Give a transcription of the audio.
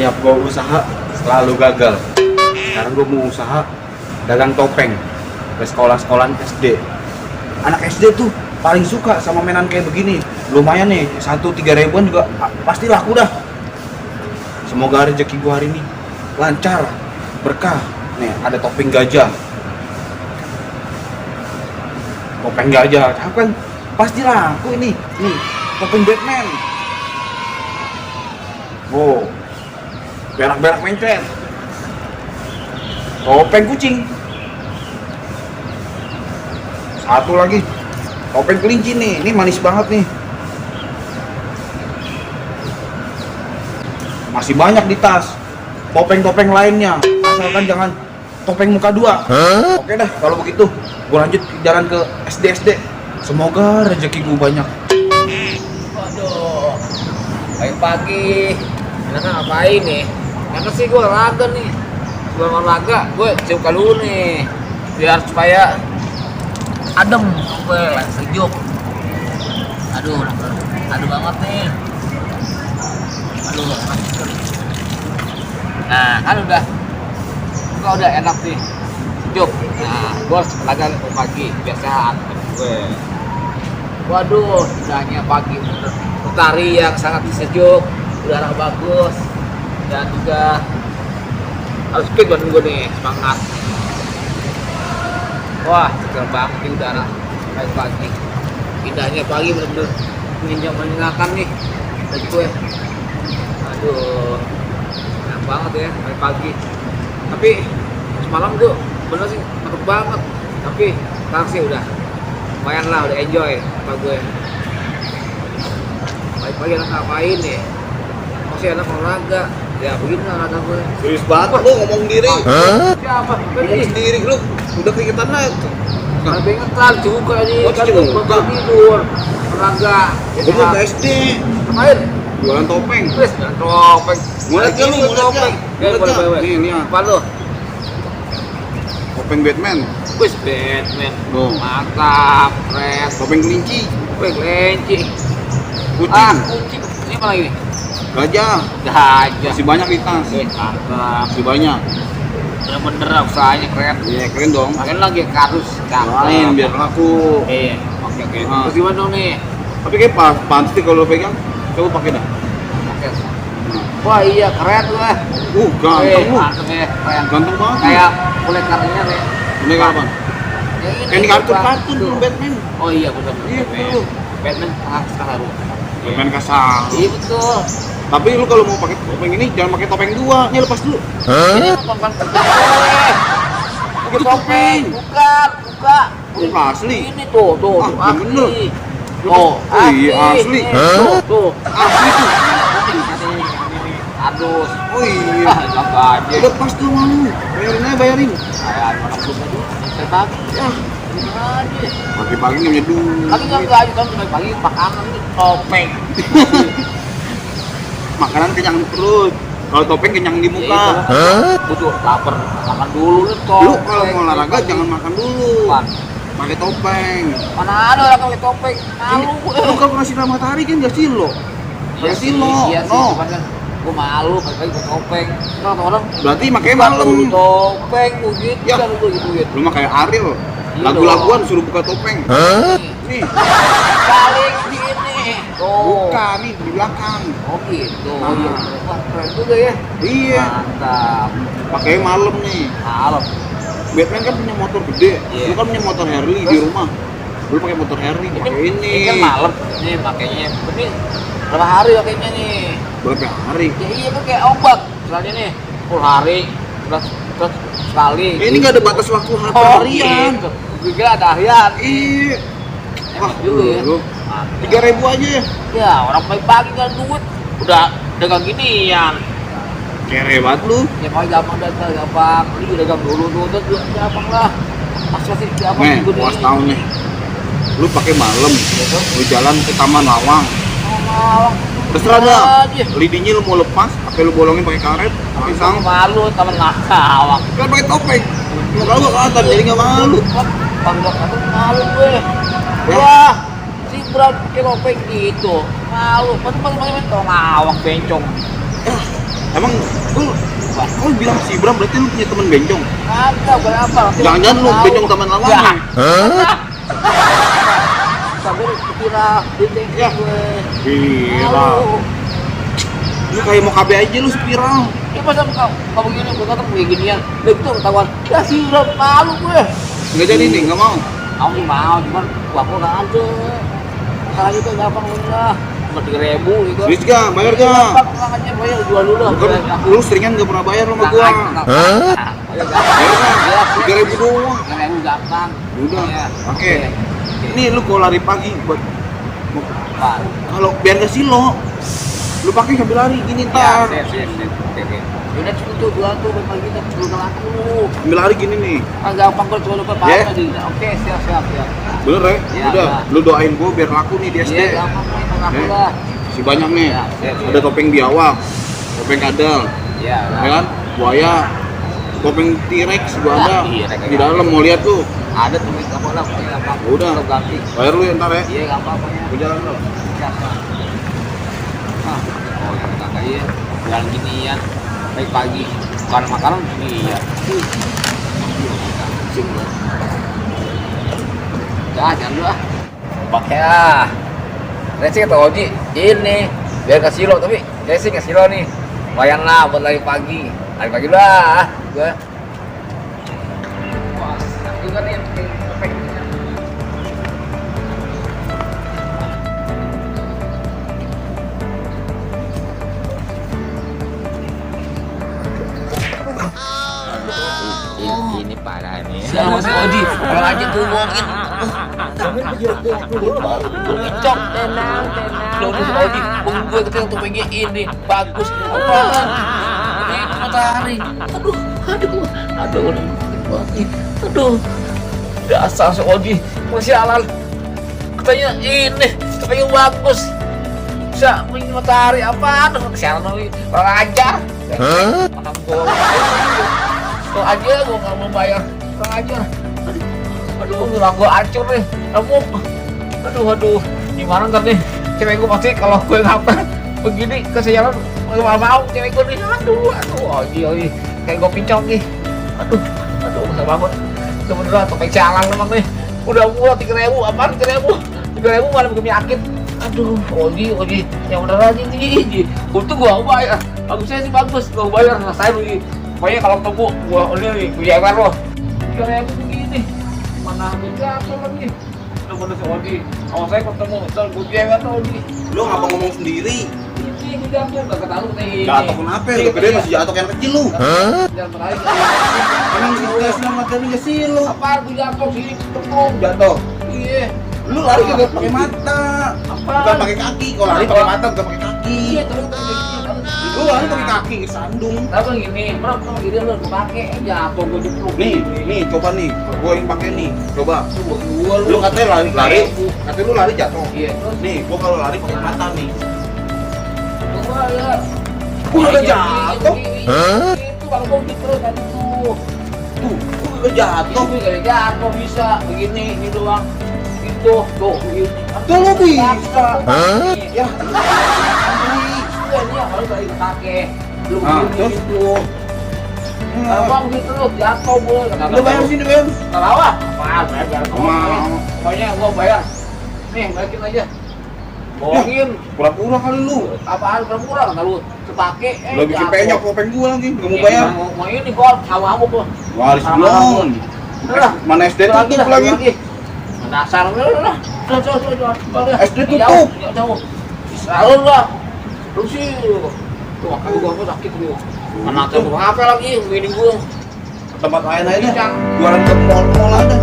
Tiap gue usaha selalu gagal. Sekarang gue mau usaha dagang topeng ke sekolah-sekolahan SD. Anak SD tuh paling suka sama mainan kayak begini. Lumayan nih, 1-3 ribuan juga pasti laku dah. Semoga rezeki gue hari ini lancar, berkah. Nih ada topeng gajah. Topeng gajah, kan pasti laku ini. Nih, topeng Batman. Wow, berak-berak mencret. Topeng kucing. Satu lagi, topeng kelinci nih. Ini manis banget nih. Masih banyak di tas. Topeng-topeng lainnya. Asalkan jangan topeng muka dua. Oke dah, kalau begitu gue lanjut jalan ke SD. Semoga rezeki gue banyak. Waduh, pagi-pagi enaknya ngapain nih? Enak sih gue olahraga nih. Sebelum olahraga gue cuka dulu nih, biar supaya adem, sejuk. Aduh banget nih. Aduh, nah kan udah enak nih, sejuk. Nah, gue harus olahraga pagi biar sehat gue. Waduh, indahnya pagi utari yang sangat sejuk, udara bagus, dan juga harus fit buat gue nih, semangat. Wah, segar banget nih udara pagi. Indahnya pagi bener-bener menyenangkan nih bagi gue. Aduh, enak banget ya pagi. Tapi semalam gue bener sih takut banget. Tapi sekarang sih udah lumayan lah, udah enjoy sama gue. Pagi-pagi enak ngapain nih? Masih enak olahraga. Ya begini olahraga gue. Serius banget lu ngomong diri. Siapa? Ngomong sendiri lu udah keringetan aja. Kalau keringetan juga nih. Oh, Kan juga. gue baru tidur. Olahraga. Gue mau ke SD. Ngapain? Jualan topeng. Wes, jangan topeng. Mulai ke lu, mulai topeng. ke. Boleh. Nih ya. Apa lu? Topeng Batman. Wes, Batman. Oh. Mantap, keren. Topeng kelinci. Wes, kelinci. Kucing. Kucing. Ini apa lagi? Gajah. Gajah. Masih banyak di tas. Mantap. Masih banyak. Bener-bener usahanya keren. Iya, keren dong. Makin lagi kardus. Lain biar laku. Iya. Oke. Ah. Terus gimana dong nih? Tapi kayak pantas sih kalau lo pegang. Coba pakai dah. Oke. Wah iya keren tuh eh. Ganteng lu. Mantep ya, keren. Ganteng banget. Kayak kulit kartunya ya. Ini apa? Kayak di kartun-kartun tuh. tuh Batman. Oh iya betul. Iya, betul. Batman sekarang. Batman kasar. Iya betul. Tapi lu kalau mau pakai topeng ini jangan pakai topeng dua. Nih lepas dulu. Ini bukan Pakai topeng. Bukan. Ini asli. Ini tuh Ah, yang bener. Tuh, iya, asli. Tuh. Asli tuh. Aduh. Oh iya. Jaga aja. Lepas dulu malu. Bayarin aja, bayarin. Kayak orang belum tadi. Saya pagi. Ya. Aja. Pagi-pagi nggak punya duit. Lagi enggak aja kan pagi makanan ini topeng. Makanan kenyang perut. Kalau topeng kenyang di muka. Butuh lapar, makan dulu nih Lu topeng. kalau mau olahraga jangan makan dulu. Apaan? Pakai topeng. Mana ada orang pakai topeng? Malu gue. Lu kalau kena sinar matahari kan nggak silo. Iya sih, iya sih, cuman kan gue malu pakai topeng. Kalau orang Berarti makanya buka malam. dulu topeng begitu Ya. kan gue gituin. Lu mah kayak Ariel. Iya Lagu-laguan dong. suruh buka topeng. Nih, Balik sini. Tuh. buka nih di belakang. Oh gitu. Nah. Iya. Wah, keren juga ya. Iya. Mantap. Pakai malam nih. Malam. Batman kan punya motor gede. Iya. Lu kan punya motor Harley di Terus? rumah. Lu pakai motor Harley, pakai ini. Ini kan malam. Nih makanya. Ini berapa hari pakainya nih? Berapa hari? Ya iya kan kayak obat. Misalnya nih, full hari, terus sekali. Ini nggak ada batas waktu harian. Gitu. Gue kira ada harian. Iya. Wah, juga ya. lu Mantap. 3.000 aja ya. Ya orang pagi-pagi kan duit udah dagang ginian. Kere banget lu. Ya mau gampang gampang. Ini udah dagang dulu tuh gampang lah. Masih gampang Nih, juga puas tahun nih. Lu pakai malam, lu jalan ke Taman Lawang. Mau Terserah dah. aja. Lidinya lu mau lepas, apa lu bolongin pakai karet, pakai Sama sang. malu temen lawak. Kan pakai topeng. Muka lu kelihatan jadi nggak malu. Kan bangga aku malu gue. Ya. Wah, si berat pakai topeng gitu. Malu. Macam-macam tau ngawak bencong. Emang lu bilang si Ibram berarti lu punya temen bencong? Ada berapa? Jangan-jangan lu bencong teman lama Ya. nih? Sampai kira dinding Ya. gue. Spiral. Lu kayak mau KB aja lu spiral. Ya masa kamu gini, gue kata kayak ginian. Udah gitu ketahuan. Ya sih udah malu gue. Nggak jadi nih, nggak mau. Aku sih mau, cuman aku nggak ada. Sekarang itu gampang lah. Cuma 3.000 gitu. Duit gak? Bayar gak? Gampang aja bayar jual dulu. Bukan, lu seringan gak pernah bayar sama gua. Bayar gak? 3.000 doang. 3.000 gampang. Udah, Ya. oke. Nih lu kalau lari pagi buat Pak. kalau biar gak silo, lu pakai sambil lari gini tar. Udah cukup tuh jual tuh pagi kita belum laku. Sambil lari gini nih. Ah gampang kok cuma lupa Ya. tadi. Oke, siap. Bener ya? Ya, Udah, ya. lu doain gua biar laku nih di SD. Iya, gampang nih mengaku Ya. lah. Si banyak nih. Ya, siap. Ada topeng biawak, topeng kadal, Iya, ya kan? Buaya, topeng T-Rex gua ada. Iya, Di dalam mau lihat tuh. Ada tuh gampang lah, gampang. Udah. Tetap ganti. Bayar lu ya ntar ya. Iya, gampang pokoknya. Gua jalan lu. Siap, Pak. Oh, yang kakak ya. Jalan ginian. Pagi-pagi. Bukan makanan iya. Jangan dulu ah. Pakai ah. Racing atau Oji ini biar nggak silo tapi racing nggak silo nih. Lumayan lah buat lari pagi. Lari pagi lah. Gue. Wah, enak juga nih yang topeng ini. Ini parah nih. Siapa Mas Oji? Orang aja tuh ngomongin. Cok, tenang. Loh, Mas Oji, gue ketemu topengnya ini bagus. Apaan? Ini matahari. Aduh. Dasar si Oji, masih alal. Katanya ini topengnya bagus. Bisa mengingat matahari apaan? Kesialan lagi. Orang ajar. Mana gua? Tuh aja gua nggak mau bayar. Kurang aja. Aduh, ngilang gua hancur nih. Remuk. Aduh. Gimana ntar nih? Cewek gua pasti kalau gue ngapa begini kesialan nggak mau cewek gua nih. Aduh, Oji. Kayak gua pincong nih. Aduh, bisa banget. Sebenernya topeng sialan memang nih. Udah murah 3.000, apaan 3.000? 3.000 malah bikin penyakit. Aduh, Oji, yang bener aja nih. Untung gua bayar. Bagusnya sih bagus, gua bayar selesai lagi. Pokoknya kalau ketemu gua ini biar lo. 3.000 begini. Mana bisa apa lagi? Udah bener si Oji. Kalau saya ketemu, ntar gua biar lo Oji. Lu ngapa ngomong sendiri? Ini jatuh, gak ketahuan nih. Jatuh kenapa? Lu gede masih jatuh kayak kecil lu. Jangan berakhir. Emang kita selamat dari gak sih lu? Apaan gua jatuh sini ketemu? Jatuh. Iya. Lu lari kagak pakai mata. Apa? Bukan pakai kaki. Kalau lari pakai mata bukan pakai kaki. Iya, terus begini. Lu lari pakai kaki sandung. Tapi gini, bro, kalau gini lu pakai jatuh gua jepluk. Nih, coba nih. Gua yang pakai nih. Coba. Gua Lu katanya lari. Katanya lu lari jatuh. Iya, terus Nih, gua kalau lari pakai mata nih. gua ya. Gua udah jatuh. Itu kalau gua gitu tadi tuh. Tuh, gua udah jatuh. Itu gak jatuh bisa begini, ini doang. Itu tuh begini. Tuh lu bisa. Ya. Ya. Ini yang harus lagi pakai. Lu Ah, begini terus? gitu. Kalau bang gitu lu jatuh gua. Lu bayar sini, bayar. Kalau apa? Apaan? Bayar. Mau. Pokoknya gua bayar. Nih, balikin aja. Bohongin. Pura-pura kali lu. Apaan kurang kalau kepake Lu bikin penyok topeng gua lagi, nggak mau bayar. Mau ini gua kamu tuh. Waris belum. Udah. Mana SD tutup lagi. Dasar lu lah. Coba. SD tutup. Jauh. Selalu lah. Lu sih. Tuh aku gua sakit lu. Mana tuh HP lagi, ini gua. Tempat lain aja. Jualan ke mall-mall ada.